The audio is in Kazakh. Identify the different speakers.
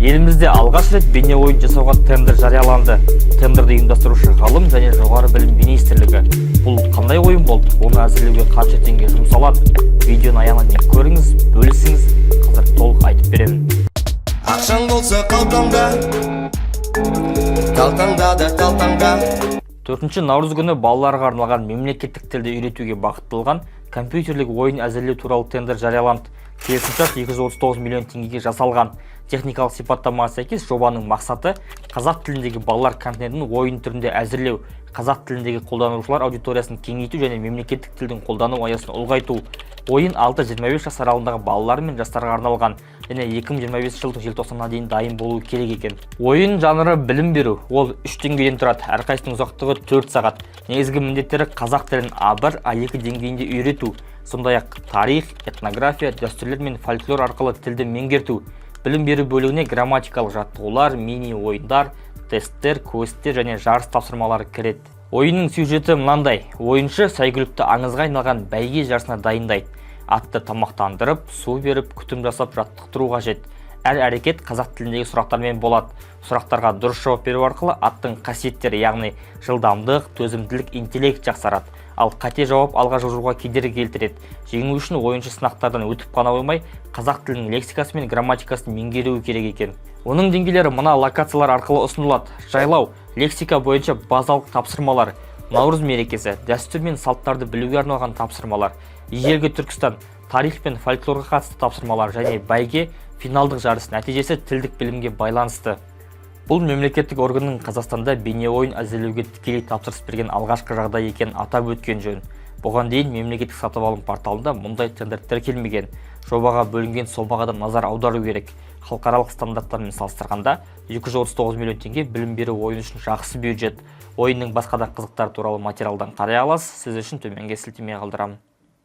Speaker 1: Елімізде алғаш рет бейнеойын жасауға тендер жарияланды. Тендерді ұйымдастырушы — Ғылым және жоғары білім министрлігі. Бұл қандай ойын болды? Оны әзірлеуге қанша теңге жұмсалады? Видеоны аяғына дейін көріңіз, бөлісіңіз. Қазір толық айтып беремін.
Speaker 2: Ақшаң болса қалтаңда, қалтаңда да, қалтаңда.
Speaker 1: 4 наурыз күні балаларға арналған мемлекеттік тілді үйретуге бағытталған компьютерлік ойын әзірлеу туралы тендер жарияланды. Келісімшарт 239 миллион теңгеге жасалған. Техникалық сипаттамаға сәйкес, жобаның мақсаты — қазақ тіліндегі балалар контентін ойын түрінде әзірлеу, қазақ тіліндегі қолданушылар аудиториясын кеңейту және мемлекеттік тілдің қолдану аясын ұлғайту. Ойын 6-25 жас аралығындағы балалар мен жастарға арналған және 2025 жылдың желтоқсанына дейін дайын болуы керек екен. Ойын жанры — білім беру. Ол үш деңгейден тұрады, әрқайсысының ұзақтығы 4 сағат. Негізгі міндеттері — қазақ тілін А1, А2 деңгейінде үйрету, сондай-ақ тарих, этнография, дәстүрлер мен фольклор арқылы тілді меңгерту. Білім беру бөлігіне грамматикалық жаттығулар, мини ойындар, тесттер, квесттер және жарыс тапсырмалары кіреді. Ойынның сюжеті мынандай: ойыншы сәйгүлікті аңызға айналған бәйге жарысына дайындайды. Атты тамақтандырып, су беріп, күтім жасап, жаттықтыру қажет. Әр әрекет қазақ тіліндегі сұрақтармен болады. Сұрақтарға дұрыс жауап беру арқылы аттың қасиеттері, яғни жылдамдық, төзімділік, интеллект жақсарады. Ал қате жауап алға жылжуға кедергі келтіреді. Жеңу үшін ойыншы сынақтардан өтіп қана қоймай, қазақ тілінің лексикасы мен грамматикасын меңгеруі керек екен. Оның деңгейлері мына локациялар арқылы ұсынылады: жайлау — лексика бойынша базалық тапсырмалар, Наурыз мерекесі, дәстүр мен салттарды білуге арналған тапсырмалар, ежелгі Түркістан — тарих пен фольклорға қатысты тапсырмалар және бәйге — финалдық жарыс. Нәтижесі тілдік білімге байланысты. Бұл мемлекеттік органның Қазақстанда бейнеойын әзірлеуге тікелей тапсырыс берген алғашқы жағдай екенін атап өткен жөн. Бұған дейін мемлекеттік сатып алу порталында мұндай тендер тіркелмеген. Жобаға бөлінген сомаға да назар аудару керек. Халықаралық стандарттармен салыстырғанда, 239 миллион теңге білім беру ойыны үшін жақсы бюджет. Ойынның басқа да қызықтары туралы материалдан қарай аласыз. Сіз үшін төменге сілтеме қалдырамын.